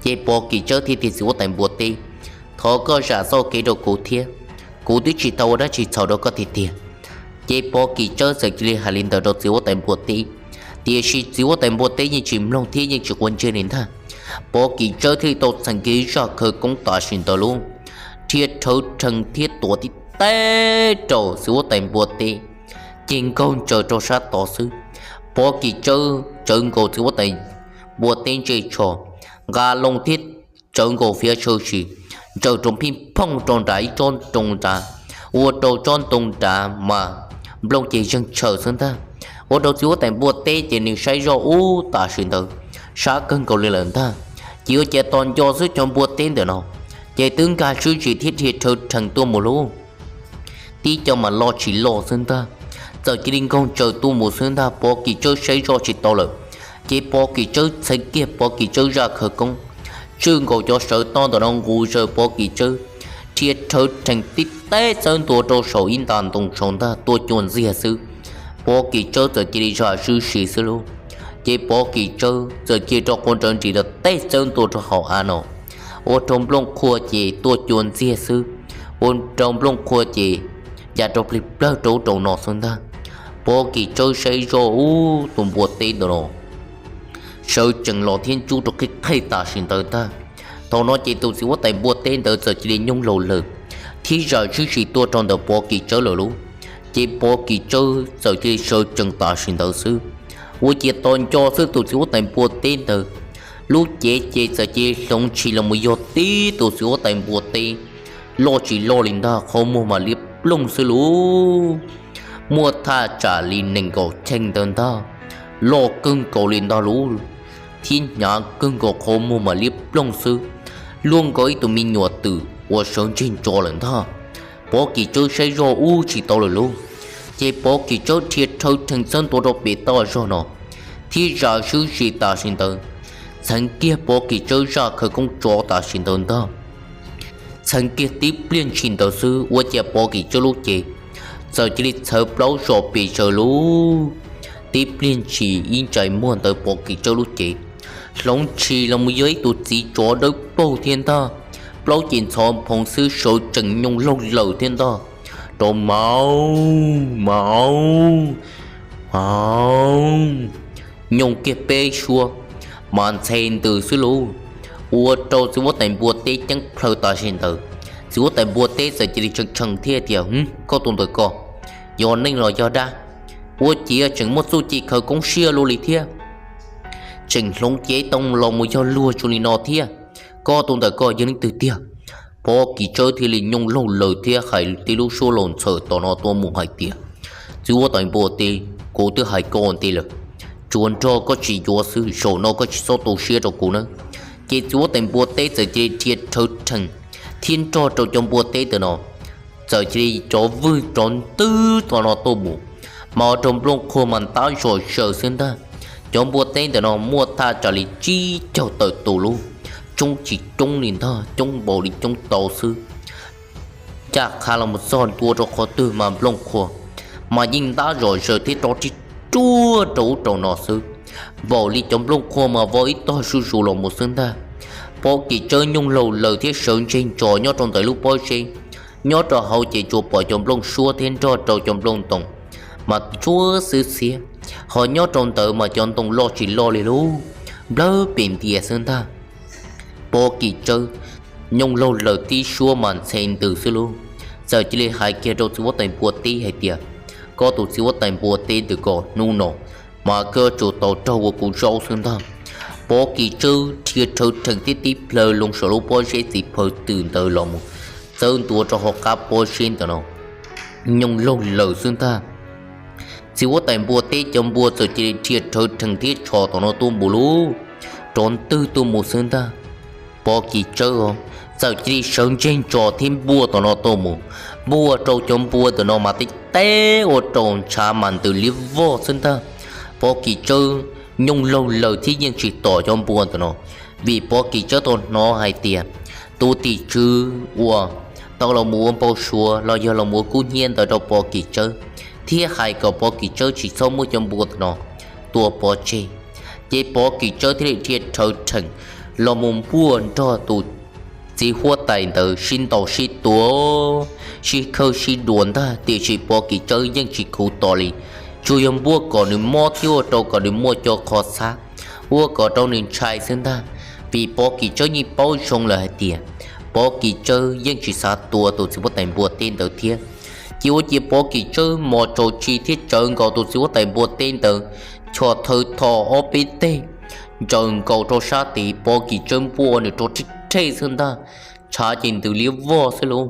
Ces Pov Kim Tsawb thiaj tias, txiv huab tais npua teb, thov koj zam txoj kev rau kuv thiab, kuv twb tsis tau ua dab tsi txhaum rau koj tiag tiag. Ces Pov Kim Tsawb txawm cia li hais li ntawd rau txiv huab tais npua teb, tiam sis txiv huab tais npua teb yeej tsis mloog thiab yeej tsis quav ntsej li ntag. Pov Kim Tsawb thiaj li tau txheev kiag zaj khawv koob tam sim ntawd lauj, rhia rhawv rhees thiab tuav tib teb rau txiv huab tais npua teb, ces nkaug ntsaws rau sab tod xwb. Pov Kim Tsawb tsawv nkaus txiv huab tais npua teb ntsej tsho, nqa loo thiab tsawv nkaus fiav sawv sis, ntsaws rau phij phooj rau nram ib tsob ntoo nrad, ua rau tsob ntoo nrad mas nplooj ces zeeg tshaws xwb ntag. Ua rau txiv huab tais npua teb ces nws saib zoj ub tam sim ntawd sab kawg nkaus li lawm ntag. Ces ua cas tos nco xwb cov npua teb ntawm no ces twb nkag sib zis thiab rhia rhawv rhees tuaj mus lauj. Tib co mas loj tsis loj xwb ntag, txawm cia li nkaug ntsaws tuaj mus xwb ntag. Pov Kim Tsawb saib zoj tsis tau lawm, ces Pov Kim Tsawb txheev kiag Pov Kim Tsawb zaj khawv koob, tswj nkaus cov sawv toj ntawm no nqus zaws Pov Kim Tsawb, rhia rhawv rhees tib teb txawb ntua rau saum ib nta ntoo saud ntag tuaj cua ntxiag xwb. Pov Kim Tsawb txawm cia li zam sib sis xwb lauj. Ces Pov Kim Tsawb txawm cia li rov quav nrawv nris rau teb txawb ntua rau hauv av no, ua rau nplooj qhuav ces tuaj cua ntxiag xwb, ua rau nplooj qhuav ces ya rau plig plawg rau ub rau no xwb ntag. Pov Kim Tsawb saib zoj ub tus npua teb ntawm no sawv tsees los thiab ntsub rau qhib qhej tam sim ntawd ntag. Thaum no ces tus txiv huab tais npua teb ntawd txawm cia li nyooj laus lawm thiab zam sib sis tuaj rau ntawm Pov Kim Tsawb lawm lauj. Ces Pov Kim Tsawb txawm cia li sawv tsees tam sim ntawd xwb, ua ciav tos nco xwb tus txiv huab tais npua teb ntawd lub cev ces txawm cia li hloov tshis los mus yog tib tus txiv huab tais npua teb loj tsis loj li ntag, qhov muag mas liab ploog xwb lauj. Muaj thaj tsam li nees nkaum cheej ntawd ntag, loj kawg nkaus li ntag lauj, thiab hnyav kawg nkaus, qhov muag mas liab ploog xwb, luaj nkaus ib tug me nyuam twm uas sawv ntseg ntso lawm ntag. Pov Kim Tsawb saib zoj ub tsis tau lawm lauj. Ces Pov Kim Tsawb rhia rhawv rhees txawb ntua rau pem toj zog no thiab zam sib sis tam sim ntawd, txheev kiag Pov Kim Tsawb zaj khawv koob tsov tam sim ntawd ntag. Txheev kiag tib pliag ntshis ntawd xwb ua cas Pov Kim Tsawb lub cev txawm cia li txhawv plaub zom pes zaws lauj. Tib pliag ntshis ib ntsais muag ntawd Pov Kim Tsawb lub cev hloov tshis los mus yog ib tug txiv tsov dawb paug thiab ntag, plaub ces ntxhov nphoo xwb, sawv tsees nyooj laug lawm thiab ntag. Rov maum maum maum, nyooj kiag peb suab mas ntxhe ntws xwb lauj. Ua rau txiv huab tais npua teb ceeb plhaw tam sim ntawd. Txiv huab tais npua teb txawm cia li tshee tshee thiab tias, koj tus ntawm ko yog neeg los yog dab? Ua ciav tseem muaj txuj ci khawv koob siab luaj li thiab, tseem hloov cev tooj los mus yog luag zoo li no thiab. Koj tus ntawm ko yog leej twg tiag? Pov Kim Tsawb thiaj li nyooj laug lawm thiab hais tib lub suab laus ntxhawm tom no tuaj mus hais tias, txiv huab tais npua teb, kuv twb hais koj ua ntej lawm, tsuas nrog koj tsis yuav xwb, zaum no koj tsis txhob tu siab rau kuv na. Ces txiv huab tais npua teb txawm cia li rhia rhawv rhees thiab nrog rau cov npua teb ntawm no txawm cia li cov vwj rov ntwg tom no tuaj mus, mas ua rau nplooj qhuav mas ntab zom zaws xwb ntag. Cov npua teb ntawm no muaj thaj tsam li tsib caug tawm tus lauj, coob tsis coob li ntag, coob npaum li coob tau xwb. Ncaj qha los mus txog ntua rau qhov twg mas nplooj qhuav mas yeej ntab zom zaws thiab rov rig ruaj rau ub rau no xwb, npaum li cov nplooj qhuav mas vau ib tog zuj zus los mus xwb ntag. Pov Kim Tsawb nyooj laug lawm thiab sawv ntseg ntsos nyob rau ntawm lub pob zeb, nyob rau hauv ces tsuas pom cov nplooj suab thiab nrog rau cov nplooj ntoos mas ntsuab xwb xiab, ho nyob rau ntawd mas cov ntoo loj tsis loj li lauj, nplawg pem ntias xwb ntag. Pov Kim Tsawb nyooj laug lawm tib suab mas ntxhe ntws xwb lauj. txawm cia li hais kiag rau txiv huab tais npua teb hais tias, koj tus txiv huab tais npua teb ntawm ko, hnub no mas koj yuav tsum tau raug ua kuv zaub xwb ntag. Pov Kis Tsawb dhia rhawv rhees thiab tib plhaw loo saum lub pob zeb txiv phaw twm ntawd los mus txawb ntua rau hauv qab pob zeb ntawm no, nyooj laug lawm xwb ntag. Txiv huab tais npua teb cov npua txawm cia li dhia rhawv rhees thiab tshos tom no tuaj mus lub rov ntwg tuaj mus xwb ntag. Pov Kis Tsawb txawm cia li sawv ntseg ntso thiab npuaj tom no tuaj mus, npuaj rau cov npua ntawm no mas tib teb ua rau ntshav mas ntws liab vog xwb ntag. Pov Kis Tsawb nyooj laug lawm thiab yeej tsis tom cov npua ntawm no, vim Pov Kis Tsawb tau hnov hais tias tus tim tswv uas tau los mus ua npau suav los yog los mus ua kub hnyiab ntawd rau Pov Kis Tsawb thiab hais kom Pov Kis Tsawb tsis txhob muab cov npua ntawm no tua pov tseg. Ces Pov Kis Tsawb thiaj li dhia rhawv rhees los mus npuaj nrog tus txiv huab tais ntawd sib ntaus sib tua, sib khawb sib dua ntag, tiam sis Pov Kis Tsawb yeej tsis khuv tos li, tsuas yog npuaj kom nws mob thiab ua rau kom nws muaj cov qhov txhab, ua kom rau nws ntshai xwb ntag. Vim Pov Kis Tsawb yeej paub zoo lawm hais tias Pov Kis Tsawb yeej tsis xav tua tus txiv huab tais npua teb ntawd thiab. Ces ua ciav Pov Kis Tsawb mos tsaus tsi thiab tsawv nkaus tus txiv huab tais npua teb ntawd, chos thawv tho ob peb teg ntsaws nkaus rau sab tid, Pov Kis Tsawb npuaj ua nws rau rhej rhej xwb ntag, ntshav ces ntws liab vog xwb lauj.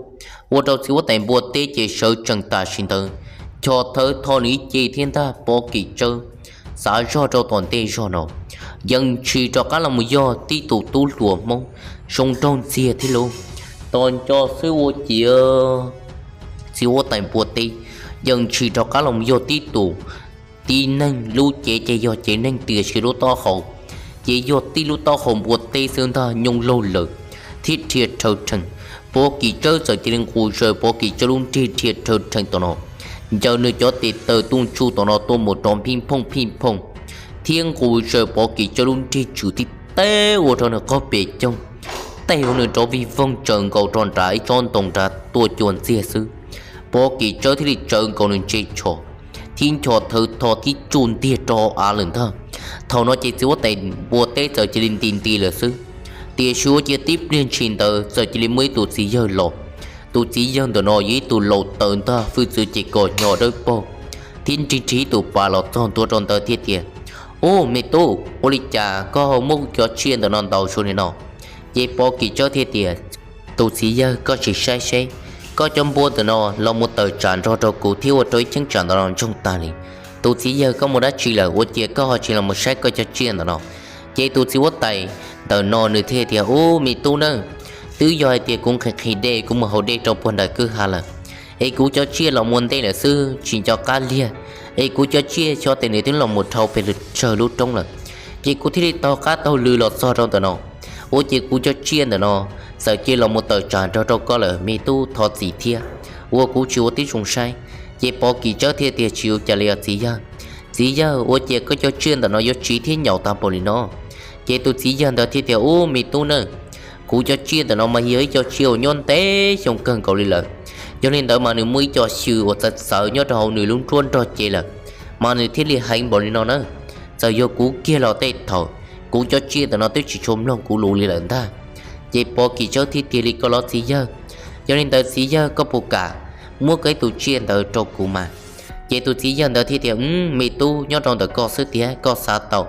Ua rau txiv huab tais npua teb ces sawv tsees tam sim ntawd, chos thawv tho nws ib ce thiab ntag. Pov Kis Tsawb xav zog rau tom ntej zog no, yeej tshis rov qab los mus yog tib tus tub hluas Hmoob zoo nraug ntxiag thiab lauj. Tos nco xwb ua ciav txiv huab tais npua teb yeej tshis rov qab los mus yog tib tus tib neeg, lub cev ces yog cev neeg tiam sis lub taub hau ces yog tib lub taub hau npua teb xwb ntag, nyooj laug lawm thiab dhia rhawv rhees. Pov Kis Tsawb txawm cia li nqus zaws Pov Kis Tsawb lub nrig dhia rhawv rhees tom no, ncaws nws cov tes taw tuj ntsuj tom no tuaj mus rov phij phooj phij phooj, thiab nqus zaws Pov Kis Tsawb lub nrig tswm tib teb ua rau nws qaug pes coog, tej ua nws rov vij voog tsaws nkaus rau nram ib tsob ntoo nrad tuaj cua ntxiag xwb. Pov Kis Tsawb thiaj li tsawv nkaus nws ntse tshos, thib nchos thawv tho tib tsuj ntiag rau av lawm ntag. Thaum no ces txiv huab tais npua teb txawm cia li nti nti lawm xwb. Tiam sis ua ciav tib pliag ntshis ntawd txawm cia li muaj ib tus txiv yawg los. Tus txiv yawg ntawm no yog ib tug laus taws ntag, hwj txwv ces kos hnyo dawb paug, thiab nrig nrig ib tus pas los txog ntua rau ntawd thiaj tias, Ub, me tub, ua li cas koj ho muab cov tsiaj ntawm no ntaus zoo li no? Ces Pov Kis Tsawb thiaj tias, Tus txiv yawg, koj tsis saib seb, koj cov npua ntawm no los mus tawm tsam nrog rau kuv thiab ua rau ib cheeb tsam ntawm no ntsoog tag li. Tus txiv yawg, koj mus dab tsi lawm ua ciav koj ho tsis los mus saib koj cov tsiaj ntawm no? Ces tus txiv huab tais ntawm no nws thiaj tias, Ub, me tub na, twb yog hais tias kuv nqhis nqhis dej, kuv mus haus dej rau puag nram kwj ha lawm, es kuv cov tsiaj los mus ua ntej lawm xwb, tsis nco qab liag, es kuv cov tsiaj xyov tes nws twb los mus dhau pes tsawg lub roob lawm, ces kuv thiaj li taug qab taug lw los txog rau ntawm no. Ua ces kuv cov tsiaj ntawm no txawm cia los mus tawm tsam nrog rau koj lawm, me tub thov txim thiab uas kuv tsis ua tib zoo saib. Ces Pov Kis Tsawb thiaj tias, Tsis ua cas li os txiv yawg. Txiv yawg, ua ciav koj cov tsiaj ntawm no yuav tsiv thiab nyaum tag npaum li no? Ces tus txiv yawg ntawd thiaj tias, Ub, me tub na, kuv cov tsiaj ntawm no mas yog ib co tsiaj uas nyob ntev xyoo kawg nkaus li lawm. Yog li ntawd mas nws muaj ib co xyw uas txawv txawv nyob rau hauv nws lub nruab nrog cev lawm, mas nws thiaj li heev npaum li no na. Txawm yog kuv kiag los tej thaum, kuv cov tsiaj ntawm no twb tsis tshua mloog kuv lus li lawm ntag. Ces Pov Kis Tsawb thiaj tias li, Koj los txiv yawg, yog li ntawd txiv yawg koj puas kam muab koj ib tus tsiaj ntawd rau kuv mas? Ces tus txiv yawg ntawd thiaj tias, Me tub, nyob rau ntawm koj xwb tiag, koj xav tau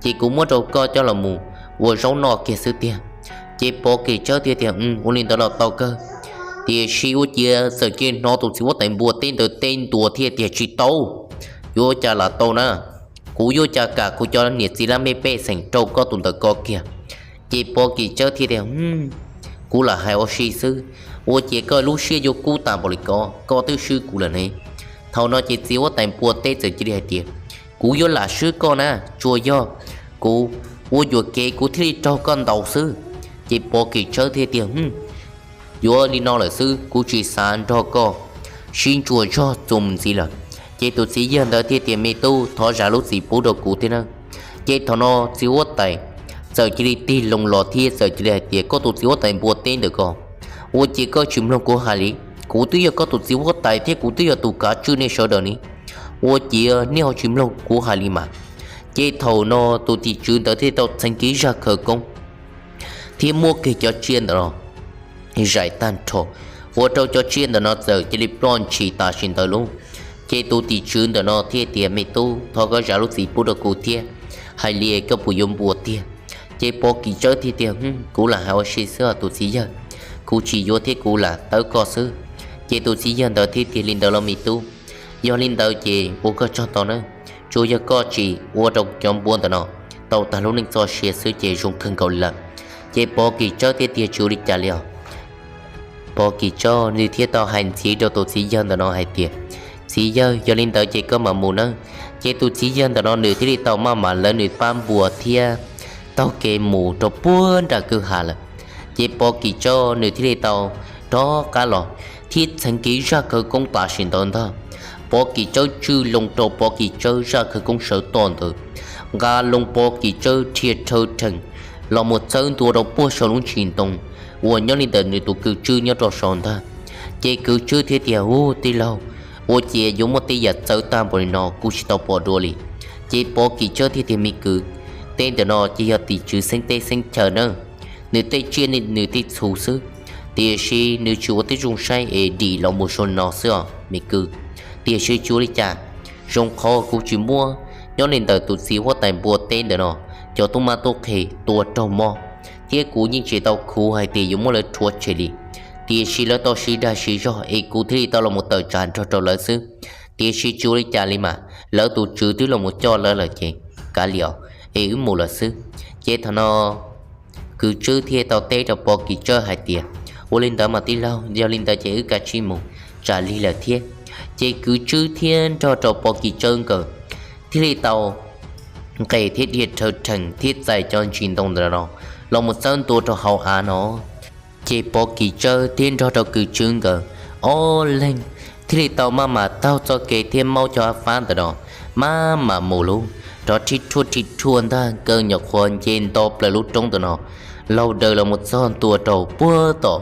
ces kuv muab rau koj coj los mus ua zaub noj kiag xwb tiag. Ces Pov Kis Tsawb thiaj tias, Ua li ntawd los tau kawg. Tiam sis ua ciav txawm cia hnov tus txiv huab tais npua teb ntawd teb ntua thiaj tias, Tsis tau, yuav ua cas lam tau na, kuv yuav ua cas kam kuv cov niam txiv laj mej pej xeem rau koj tus ntawm ko kiag. Ces Pov Kis Tsawb thiaj tias, Kuv lam hais ua si xwb, ua ciav koj lub siab yuav kub tas npaum li ko, koj twb swb kuv lawm ne. Thaum no ces txiv huab tais npua teb txawm cia li hais tias, Kuv yuav lam swb koj na, tsuas yog kuv ua yuam kev kuv thiaj li raug koj ntaus xwb. Ces Pov Kis Tsawb thiaj tias, Yuav li no lawm xwb, kuv tsis xav nrog koj sib ntsuas zog txuas mus ntxiv lawm. Ces tus txiv yawg ntawd thiaj tias, Me tub, thov zam lub txim pub rau kuv thiab na. Ces thaum no txiv huab tais txawm cia li tig loo los thiab txawm cia li hais tias, Koj tus txiv huab tais npua teb ntawm ko, ua ciav koj tsis mloog kuv hais li. Kuv twb yog koj tus txiv huab tais thiab kuv twb yog tus kav tswj nej sawv daws ni, ua ciav nej ho tsis mloog kuv hais li mas. Ces thaum no tus tim tswv ntawd thiaj tau txheev kiag zaj khawv koob thiab muab kiag cov tsiaj ntawm no zais tag nrho, ua rau cov tsiaj ntawm no txawm cia li ploj ntshis tam sim ntawd lauj. Ces tus tim tswv ntawm no thiaj tias, Me tub, thov koj zam lub txim pub rau kuv thiab, hais li koj puas yuav npua tiag? Ces Pov Kim Tsawb thiaj tias, Kuv lam hais ua si xwb os tus txiv yawg, kuv tsis yuav thiab kuv lam tawb koj xwb. Ces tus txiv yawg ntawd thiaj tias, Li ntawd los me tub, yog li ntawd ces ua koj tsaug ntau nawb, tsuas yog koj tsis ua rau cov npua ntawm no tau tag lub neej txoj sia xwb ces zoo kawg nkaus lawm. Ces Pov Kim Tsawb thiaj tias, Tsis ua li cas li os. Pov Kim Tsawb nws thiaj tau hais ntxiv rau tus txiv yawg ntawm no hais tias, Txiv yawg, yog li ntawd ces koj mam mus nawb. Ces tus txiv yawg ntawm no nws thiaj li tau maj mam lawv nws pab npua thiab taug kev mus rau puag nram kwj ha lawm. Ces Pov Kim Tsawb nws thiaj li tau rov qab los thiab txheev kiag zaj khawv koob tam sim ntawd ntag. Pov Kim Tsawb tswj loo rau Pov Kim Tsawb zaj khawv koob sawv toj ntawd, nqa loo Pov Kim Tsawb rhia rhawv rhees los mus txawb ntua rau puag saum lub ntsis ntoo uas nyob li ntawm nws tus kwv tswb nyob rau saud ntag. Ces kwv tswb thiaj tias, Ub tij laug, ua ciav yuav muaj tej yam txawv tag npaum li no kuv tsis tau pom dua li. Ces Pov Kim Tsawb thiaj tias, Me kwv, tej ntawm no ces yog tim tswv xeeb teb xeeb chaw na, nws tej tsiaj nws tej txhu xwb, tiam sis nws tsis ua tib zoo saib es dim los mus zoo no xwb os me kwv. Tiam sis tsis ua li cas, zoo qhov kuv tsis muab nyob li ntawm tus txiv huab tais npua teb ntawm no cov tub mab tub qhe tua raug mob, thiab kuv yeej tsis tau khuv hais tias yuav muab lawv rhuav tshem li, tiam sis lawv tau siv dag siv zog es kuv thiaj li tau los mus tawm tsam nrog rau lawv xwb. Tiam sis tsis ua li cas li mas lawv tus tswv twb los mus coj lawv lawm ces kav liam, es wb mus lawm xwb. Ces thaum no kwv tswb thiaj tau teb rau Pov Kim Tsawb hais tias, Ua li ntawd mas tij laug, yog li ntawd ces wb kav tsij mus, tsam lig lawm thiab. Ces kwv tswb thiab nrog rau Pov Kim Tsawb nkawd thiaj li tau nqes thiab dhia rhawv rhees thiab txais cov ntsis ntoo ntawm no los mus txawb ntua rau hauv av no. Ces Pov Kim Tsawb thiab nrog rau kwv tswb nkawd ob leeg thiaj li tau maj mam taug txoj kev thiab maub cov av fab ntawm no maj mam mus lawm, rov rhib rhuaj rhib rhuaj ntag, nkawd nyuam qhuav nce nto plaws lub roob ntawm no laug daws los mus txog ntua rau puag tom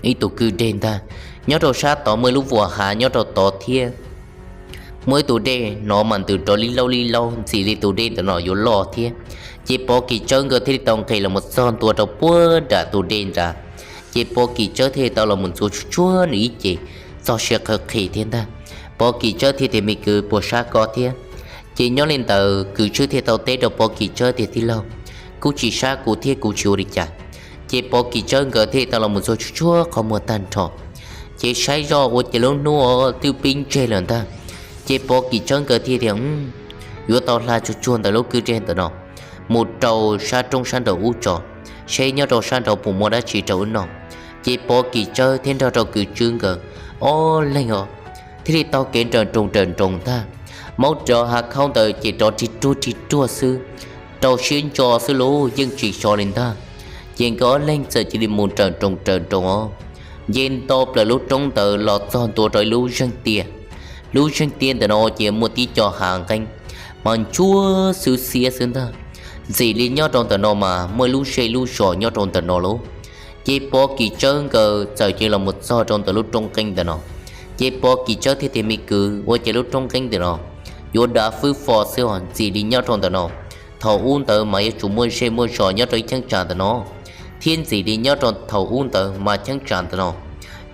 ib tug kwj deg ntag. Nyob rau sab tod muaj ib lub vuas hav nyob rau tod thiab muaj ib tug dej hnov mas ntws nrov li laub li laub ntxim li tus dej ntawm no yuav loj thiab. Ces Pov Kim Tsawb nkawd thiaj li tau nqes los mus txog ntua rau puag nram tus dej nrad. Ces Pov Kim Tsawb thiaj li tau los mus ntxuav tsuag tsuag nws ib ce, txog siav qhawv qhis thiab ntag. Pov Kim Tsawb thiaj tias, Me kwv, puas sab koj thiab? Ces nyob li ntawd kwv tswb thiaj tau teb rau Pov Kim Tsawb tias, Tij laug, kuj tsis sab kuv thiab, kuv tsis ua li cas. Ces Pov Kim Tsawb nkawd thiaj li tau los mus ntxuav tsuag tsuag qhov muag tag nrho. Ces saib zoj ua cas lub hnub twb pib ntseg lawm ntag. Ces Pov Kim Tsawb nkawd thiaj tias, Yuav tau hla tsuag tsuag ntawm lub kwj dej ntawm no mus rau sab roob sab nraum ub tso, seb nyob rau sab nraud puas muaj dab tsi rau wb noj. Ces Pov Kim Tsawb thiab nrog rau kwv tswb nkawd ob leeg os thiaj li taug kev nrawm nroos nrawm nroos ntag. Maub rov hav khaub ntawd ces rov rig ruag rig ruag xwb, rau siab ntso xwb lauj, yeej tsis so li ntag. Ces nkawd ob leeg txawm cia li mus nrawm nroos nrawm nroos os, nce nto plaws lub roob ntawd los txog ntua rau ib lub zeeg tiaj. Lub zeeg tiaj ntawm no ces muaj tib co hav nqeeb mas ntsuab xwb xiab xwb ntag. Ntxim li nyob rau ntawm no mas muaj ib lub zej lub zos nyob rau ntawm no lauj. Ces Pov Kim Tsawb nkawd txawm cia li los mus txog rau ntawm lub roob nqeeb ntawm no. Ces Pov Kim Tsawb thiaj tias, Me kwv, ua cas lub roob nqeeb ntawm no yuav dav fwb fo xwb os, ntxim li nyob rau ntawm no thaum ub ntawd mas yuav tsum muaj zej muaj zos nyob rau ib cheeb tsam ntawm no, thiab ntxim li nyob rau thaum ub ntawd mas cheeb tsam ntawm no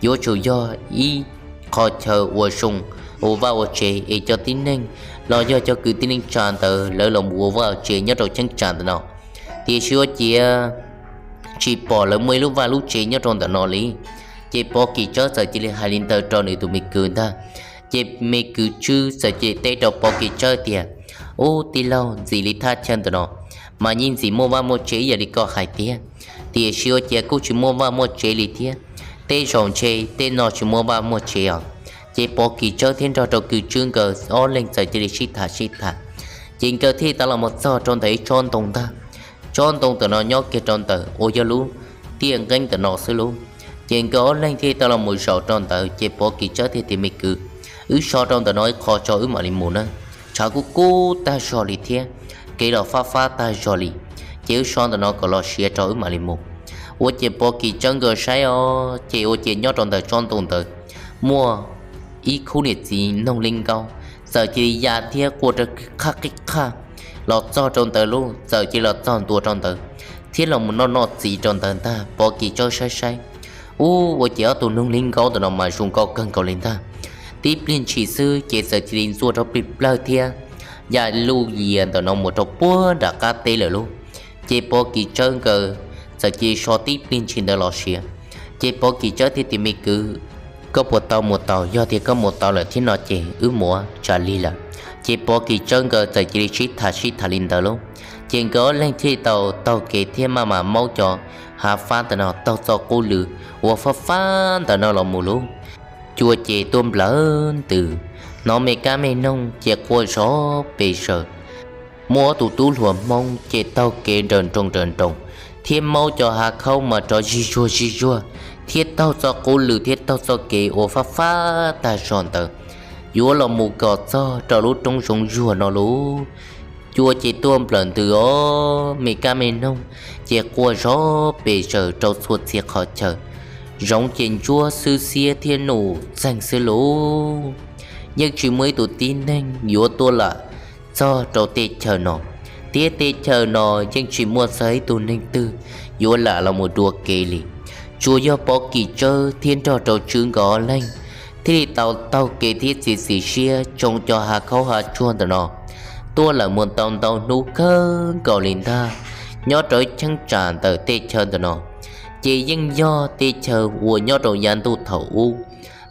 yuav tsum yog ib qho chaw ua zoo ua vaj ua tsev es cov tib neeg los yog cov kwv tij neej tsa ntawd lawv los ua vaj ua tsev nyob rau cheeb tsam ntawm no. Tiam sis ua ciav tsis pom lawv muaj ib lub vaj lub tsev nyob rau ntawm no li. Ces Pov Kim Tsawb txawm cia li hais li ntawd rau nws tus me kwv ntag. Ces me kwv tswb txawm cia li teb rau Pov Kim Tsawb tias, Ub tij laug, ntxim li thaj chaw ntawm no mas yeej ntxim muaj vaj muaj tsev ib yam li koj hais tiag, tiam sis ua ciav kuj tsis muaj vaj muaj tsev li thiab. Tej zaum ntshe tej no tsis muaj vaj muaj tsev os. Ces Pov Kim Tsawb thiab nrog rau kwv tswb nkawd ob leeg txawm cia li sib tham sib tham, ces nkawd thiaj li tau los mus txog rau ntawm ib tsob ntoo ntag. Tsob ntoo ntawm no nyob kiag rau ntawm uas yog lub tiaj nqeeb ntawm no xwb lauj. Ces nkawd ob leeg thiaj li tau los mus zaum rau ntawd, ces Pov Kim Tsawb thiaj tias, Me kwv, wb so rau ntawm no ib qho tso wb mam li mus na. Tshav kuj kub tag zog li thiab, kev los fab fab tag zog li, ces wb so ntawm no kom los siav rau wb mam li mus. Ua ciav Pov Kim Tsawb nkawd saib os, ces ua ciav nyob rau ntawm tsob ntoo ntawd muaj ib khub niam txiv noog li nkaus, txawm cia li ya thiab quaj rau qhaj qhib qhaj los txog rau ntawd lauj. Txawm cia li los txog ntua rau ntawd thiab los mus noj noj txiv rau ntawd ntag. Pov Kim Tsawb saib saib, Ub, ua ces ob tug noog li nkaub ntawm no mas zoo nkauj kawg nkaus li ntag. Tib pliag ntshis xwb ces txawm cia li ntxuaj rau plig plawg thiab ya luj yias ntawm no mus rau puag nram qab teb lawm lauj. Ces Pov Kis Tsawb nkawd txawm cia li so tib pliag ntshis ntawd los sia. Ces Pov Kis Tsawb thiaj tias, Me kwv, koj puas tau mus tau? Yog tias koj mus tau lawm thiab no ces wb mus tsa lig lawm. Ces Pov Kis Tsawb nkawd txawm cia li sib tham sib tham li ntawd lauj. Ces nkawd ob leeg thiaj tau taug kev thiab maj mam maub cov hav fab ntawm no taug txoj qub lw uas fab fab ntawm no los mus lauj. Cua ces tuaj nplawm ntws, hnov me kab me noog ces quaj zov pes zaws. Muaj ob tug tub hluas Hmoob ces taug kev nrawm nroos nrawm nroos, thiab maub cov hav khaub mas rov zig zuag zig zuag, thiab taug txoj qub lw thiab taug txoj kev uas fab fab tag zog ntawd, yuav los mus kom txog rau lub roob zoov zuag no lauj. Cua ces tuaj nplawm ntws os, me kab me noog ces quaj zov pes zaws rau txhua txhia qhov chaw. Zoov ces ntsuab xwb xiab thiab num txeeg xwb lauj. Yeej tsis muaj ib tug tib neeg yuav tuaj lam txog rau tej chaw no, thiab tej chaw no yeej tsis muaj txog ib tug neeg twg yuav lam los mus dua kev li. Tsuas yog Pov Kis Tsawb thiab nrog rau Tswb nkawd ob leeg thiaj li tau taug kev thiab txiav txim siab tsoo cov hav khaub hav tsuag ntawm no tuaj lawm mus tau ntau hnub kawg nkaus li ntag. Nyob rau ib cheeb tsam ntawm tej chaw ntawm no ces yeej yog tej chaw uas nyob rau yav ntuj thaum ub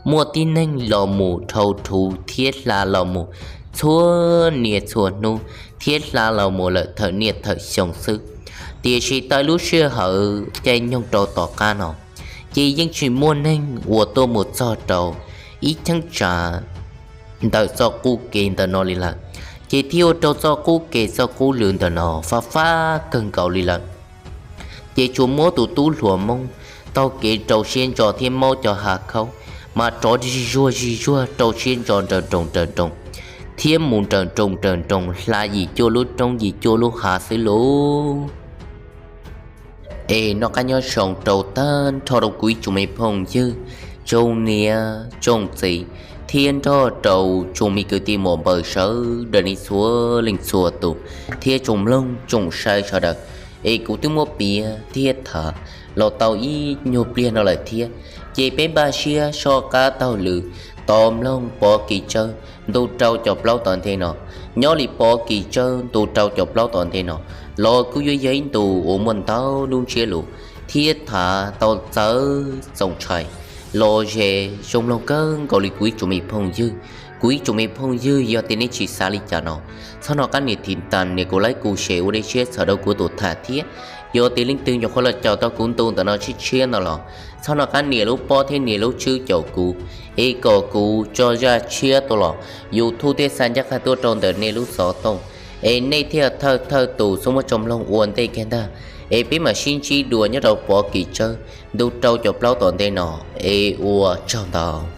muaj tib neeg los mus dhau thuv thiab hla los mus txhua niaj txhua hnub thiab hla los mus lawm thawm niaj thawm xyoo xwb. Tiam sis tau lub sij hawm caij nyoog rau tom qab no ces yeej tsis muaj neeg uas tuaj mus txog rau ib cheeb tsam ntawm txoj qub kev ntawm no li lawm, ces thiaj ua rau txoj qub kev txoj qub lw ntawm no fab fab kawg nkaus li lawm. Ces tsuas muab tus tub hluas Hmoob taug kev rau siab ntso thiab maub cov hav khaub mas rov zig zuag zig zuag rau siab ntso nrawm nroos nrawm nroos, thiab mus nrawm nroos nrawm nroos hla yim cuaj lub roob yim cuaj lub hav xwb lauj. Es noj qab nyob zoo rau tag nrho rau kuv ib tsoom me phooj ywg, tsoom niam tsoom txiv, thiab nrog rau tsoom me kwv tij muam npawg sawv daws nej txhua leej txhua tus, thiab tsoom mloog tsoom saib sawv daws. Es kuv twb muab piav thiab tham los tau ib nyuag pliag no lawm thiab, ces peb npaj siab soj qab taug lw tos mloog Pov Kis Tsawb ntu rau caum plaub tom ntej no. Nyob li Pov Kis Tsawb ntu rau caum plaub tom ntej no los kuj yuav yog ib ntu uas muaj ntau lub ntsiab lus thiab tham tau txawv txaus ntshai los ze zoo mloog kawg nkaus li kuv ib tsoom me phooj ywg. Kuv ib tsoom me phooj ywg, yog tias nej tsis xav li cas no, txhob nco qab nias thim tas nias kuv like kuv share ua dej siab txhawm rau kuv tus tham thiab. Yog tias leej twg nyuam qhuav los caum tau kuv ntu ntawm no tshiab tshiab no los txhob nco qab nias lub pob thiab nias lub tswb caum kuv, es kom kuv tso zaj tshiab tuaj los YouTube thiaj xa ncaj qha tuaj rau ntawm nej lub xov tooj, es nej thiaj thawj thawj tus xub muab tso mloog ua ntej kiag ntag. Es peb mam sib ntsib dua nyob rau Pov Kis Tsawb ntu rau caum plaub tom ntej no, es ua tsaug ntau.